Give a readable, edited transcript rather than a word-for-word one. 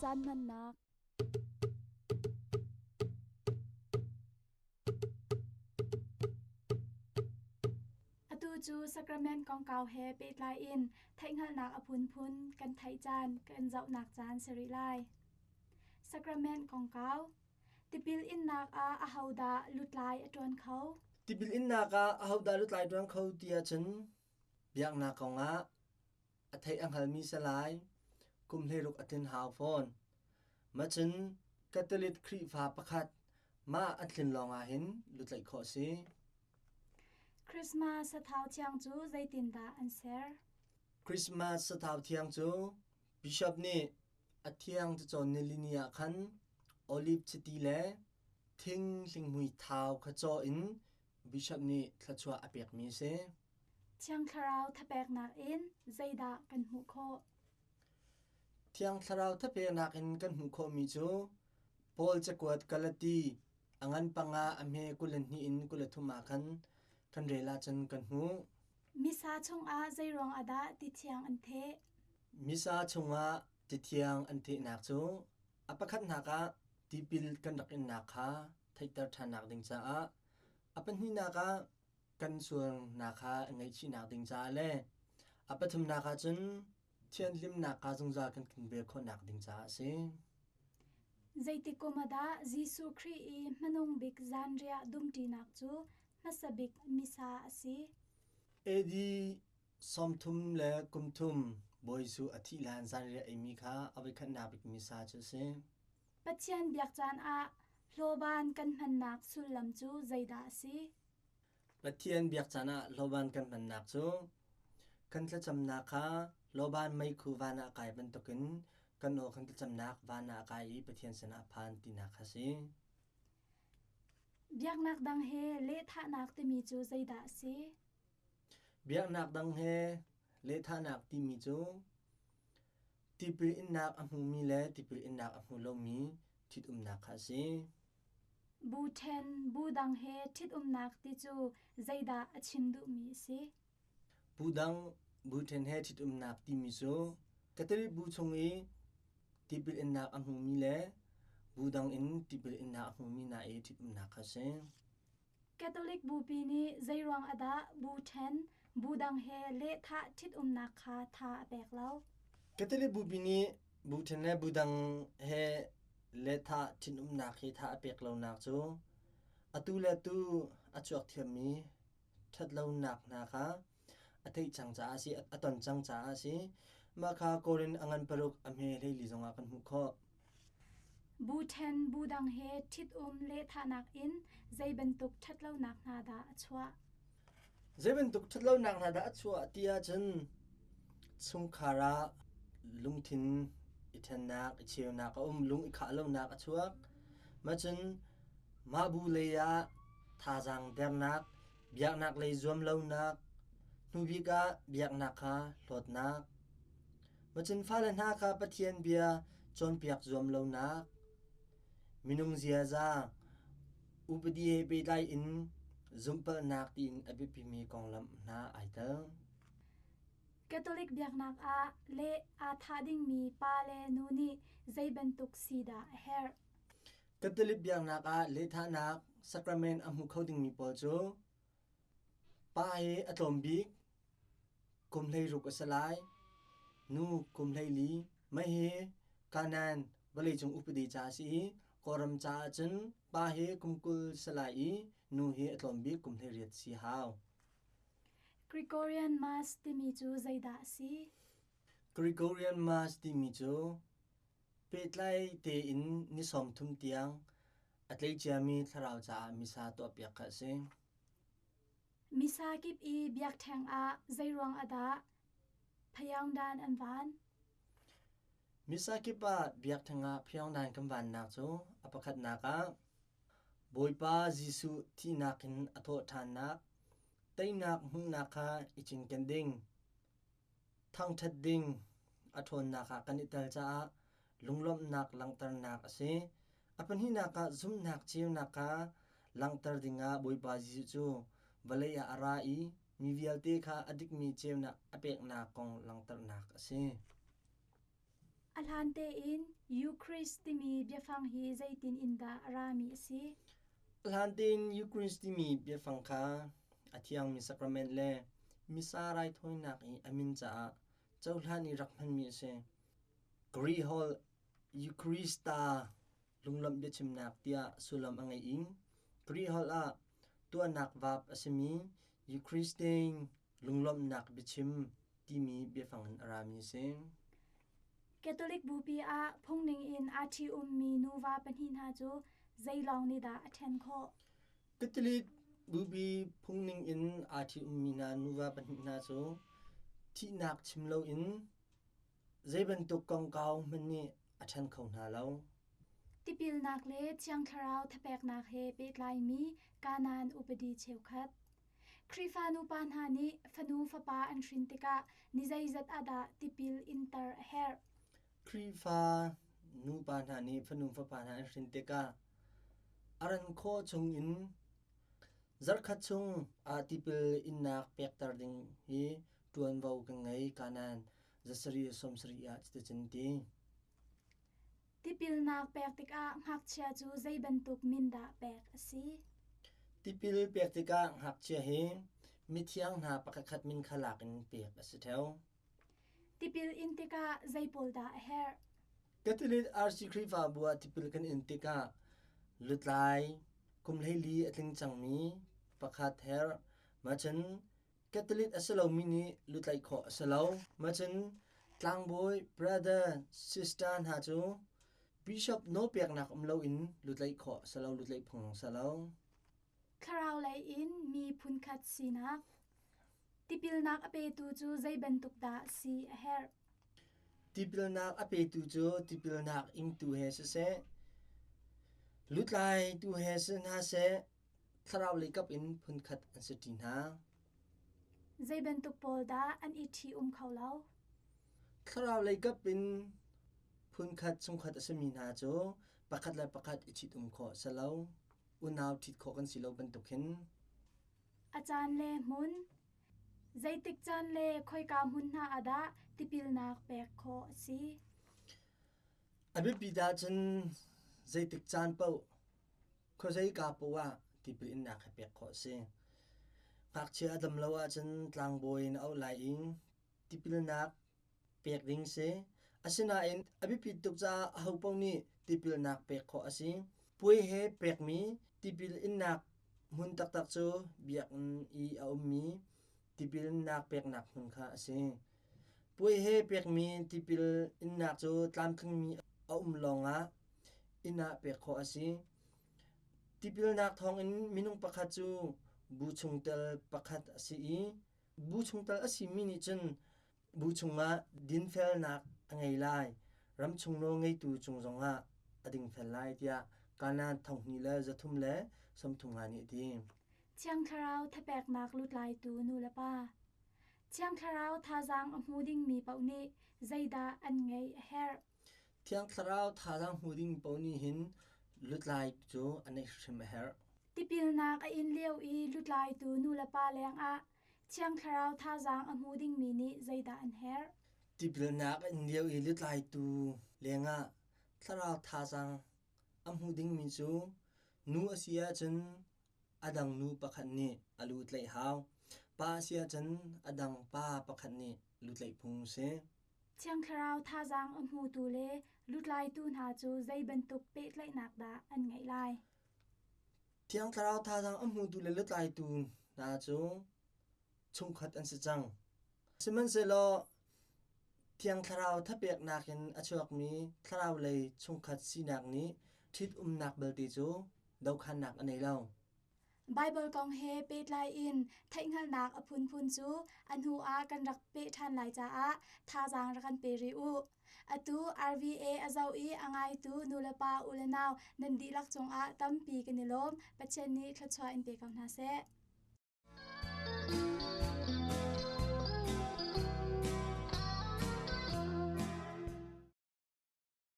Caan hmannak. Atu cu sacrament kongkau he pehtlai in theihhngalhnak a phunphun kan theih caan kan zohnak caan si rih lai. Sacrament kongkau Tipil innak ah ahodah lutlai a ṭuan kho? Tipil innak ah ahodah lutlai ṭuan kho ti ahcun biaknak kongah a theih a hngalmi si lai, kum 16 a tlin hau fawn. Macun Catholic Khrihfa pakhat mah a tlin lawngah hin lutlaih khawh a si. Christmas sathau thiang cu zeitindah an ser? Christmas sathau thiang cu Bishop nih a thiang cacawn nilini ah khan olive chiti le thing hlinghmui thau kha caw in Bishop nih thluachuah a pekmi a si. Thiang Thlarau thapeknak in zeidah kan hmuh khawh? Thiang Thlarau thapeknak in kan hmuh khawhmi cu Paul cakuat Galati a ngan panga a hme 22 in 23 ah khan kan rel ahcun kan hmuh. Missa chungah zeiruang ah dah ti thiang an theh? Missa chungah ti thiang an thehnak cu a pakhatnak ah tipil kan rak innak kha theihter ṭhannak ding caah, a pahnihnak ah kan sualnak kha ngaihchihnak ding caah le a pathumnak ah cun thianhlimnak kha zungzal kan kinvel khawhnak ding caah a si. Zeitik kum ah dah Jesuh Khrih i hmanung bik zanriah dumṭinak cu hmasa bik Missa a si? AD 33 Bawi Jesuh a thih hlan zanriah eimi kha a voikhatnak bik Missa cu a si. Pathian biak caan ah hlawban kan hmannak sullam cu zeidah a si? Pathian biak caan ah hlawban kan hmannak cu kan thlacamnak kha hlawban meikhu van ah kai bantukin kan aw kan thlacamnak van ah a kai i Pathian sinah a phan tinak kha a si. Biaknak dang he lehthahnak timi cu zeidah a si? Biaknak dang he lehthahnak timi cu tipil innak a hmumi le tipil innak a hmu lomi ṭhitumnak kha a si. Bu ṭhen, bu dang he ṭhitumnak ti cu zeidah a chim duhmi a si? Bu dang, bu ṭhen he ṭhitumnak timi cu Catholic bu chung i tipil innak a hmumi le bu dang in tipil innak a hmumi hna i ṭhitumnak kha a si. Catholic bupi nih zeiruang ah dah bu ṭhen, bu dang he lehthah ṭhitumnak kha tha a pek lo? Catholic bupi nih bu ṭhen le bu dang he lehthah ṭhitumnak hi tha a pek lonak cu atu le atu a chuak thiammi ṭhatlonak hna kha a theih cang caah a si, a ton cang caah a si. Mah kha Korin a ngan paruk a hme hleili zongah kan hmuh khawh. Bu ṭhen bu dang he ṭhitum lehthahnak in zei bantuk ṭhatlonak hna dah a chuah? Zei bantuk ṭhatlonak hna dah a chuah ti ahcun chungkhar ah lungthin i ṭhennak, i cheunak a um, lung i khah lonak a chuak. Mah cun mah bu lei ah thazaang dernak, biaknak lei zuam lonak, hnubik ah biaknak kha hlawtnak. Macun fale hna kha Pathian bia cawnpiak zuam lonak, minung ziaza, upadi he pehtlai in zumhpalhnak tiin a biapimi konglam hna ai tel. Catholic biaknak ah leh aa thah dingmi pa le nu nih zei bantuk si dah a herh? Catholic biaknak ah lehthahnak sacrament a hmu kho dingmi pawl cu Pa hi a tlawm bik kum 16 a si lai. Nu kum 14. Mah hi Kanan vawleicung upadi ca a si i Kawlram caah cun pa hi kum 20 si lai i nu hi a tlawm bik kum 18 si hau. Gregorian Mass timi cu zeidah a si? Gregorian Mass timi cu pehtlai tein ni 30 tiang a tleiciami thlarau caah misa tuahpiak kha a si. Misa kip i biakṭheng ah zeiruang ah dah phayaungdan an van? Misa kip ah biakṭheng ah phayaungdan kan vannak cu a pakhatnak ah Bawipa Jesuh thihnak in a thawhṭhannak, teinak hmuhnak kha i cinken ding. Thangṭhat ding a ṭhawnnak ah kan i tel caah lunglawmhnak langhternak a si. A pahnihnak ah zumhnak ceunak kha langhter dingah Bawipa Jesuh cu vawlei ah a ra i mi vialte kha a dikmi ceunak a peknak kong langhternak a si. A hlan tein Eucharist timi biafang hi zeitin in dah a rami a si? A hlan tein Eucharist timi biafang kha a thiangmi sacrament le Missa raithawinak i a min caah cohlan i rak hmanmi a si. Greek holh Eucharista lunglawmh biachimnak tiah sullam a ngei i Greek holh ah tuahnak verb a simi Eucharistein lunglawmhnak biachim timi biafang in a rami a si. Catholic Bupi ah phungning in aa ṭhi-ummi nuva pahnih hna cu zei lawng nih dah a ṭhen khawh? Catholic Bupi phungning in aa ṭhi-ummi hna nuva pahnih hna cu thihnak chim loin zei bantuk kongkau hmanh nih a ṭhen kho hna lo. Tipilnak le Thiang Thlarau thapeknak he pehtlaimi Kanaan upadi cheukhat. Khrihfa nupa hna nih fanu fapa an hrin tikah ni zeizat ah dah tipil inter a herh? Khrihfa nupa hna nih fanu fapa hna an hrin tikah a ran khawh chungin zarhkhat chung ah tipil innak pekter ding hi ṭuanvo kan ngei. Kanan zasarih 70 ah cuticun ti. Tipilnak pek tikah ngakchia cu zei bantuk min dah pek a si? Tipil pek tikah ngakchia hi mithiang hna pakhatkhat min kha lak in pek a si ṭheo. Tipil in tikah zei pawl dah a herh? Catholic RC Khrihfabu ah tipil kan in tikah lutlai kum 14 a tling cangmi pakhat herh. Mah cun Catholic a si lomi nih lutlaih khawh a si lo. Macun tlangbawi, brother, sister hna cu bishop nawlpeknak um loin lutlaih khawh a si lo, lutlaih phung a si lo. Thlarau lei in mi phunkhat sinak. Tipilnak a petu cu zei bantuk dah si a herh? Tipilnak a petu cu tipilnak ingtu he siseh, lutlaitu he si hna seh, thlarau lei kap in phunkhat an si ṭi hna. Zei bantuk pawl dah an i ṭhi-um kho lo? Thlarau lei kap in phunkhat chungkhat a simi hna cu pakhat le pakhat i ṭhit-um khawh a si lo. Unau ṭhit khawh kan si lo bantuk hin. A caan le hmun. Zeitik caan le khoika hmun hna ah dah tipilnak pek khawh a si? A biapit ahcun zeitik caan paoh Khuazeika paoh ah tipil innak hi pek khawh a si. Ngakchia a dam lo ahcun tlangbawi na auh lai i tipilnak pek ding si. Asinain a biapit tuk caah ahopaoh nih tipilnak pek khawh a si. Puai he pekmi tipil innak hmun taktak cu biakinn i a ummi tipilnak peknak hmun kha a si. Puai he pekmi tipil innak cu tlamtlingmi a um lawngah inn ah pek khawh a si. Tipilnak thawngin minung pakhat cu bu chungtel pakhat a si i bu chungtel a simi nih cun bu chungah dinfelnak a ngei lai, ramchung nawl ngeitu cung zongah a dingfel lai tiah Kanaan 2335 nih a ti. Thiang Thlarau thapeknak lutlaitu nulepa. Thiang Thlarau thazaang a hmu dingmi paoh nih zeidah an ngeih a herh? Thiang Thlarau thazaang hmu ding paoh nih hin lutlai cu an neih hrim a herh. Tipilnak a in lio i lutlaitu nulepa lengah Thiang Thlarau thazaang a hmu dingmi nih zeidah an herh? Tipilnak a in lio i lutlaitu lengah Thlarau thazaang a hmu dingmi cu nu a si ahcun a dang nu pakhat nih a lu tlaih hau. Pa a si ahcun a dang pa pakhat nih lu tlaih phung a si. Thiang Thlarau thazaang a hmutu le lutlaitu hna cu zei bantuk pehtlaihnak dah an ngeih lai? Thiang Thlarau thazaang a hmutu le lutlaitu hna cu chungkhat an si cang. Sihmanhsehlaw Thiang Thlarau thapeknak in a chuakmi thlarau lei chungkhat sinak nih ṭhitumnak belte cu dohkhannak a nei lo. Baibal kong he pehtlai in theihhngalhnak a phunphun cu a hnu ah kan rak peh ṭhan lai caah thazaang rak kan pe rih u. Atu RVA a zoh i a ngaitu nulepa ulenau nan dihlak cungah tampi kan i lawm. Pathian nih thluachuah in pe ko hna seh.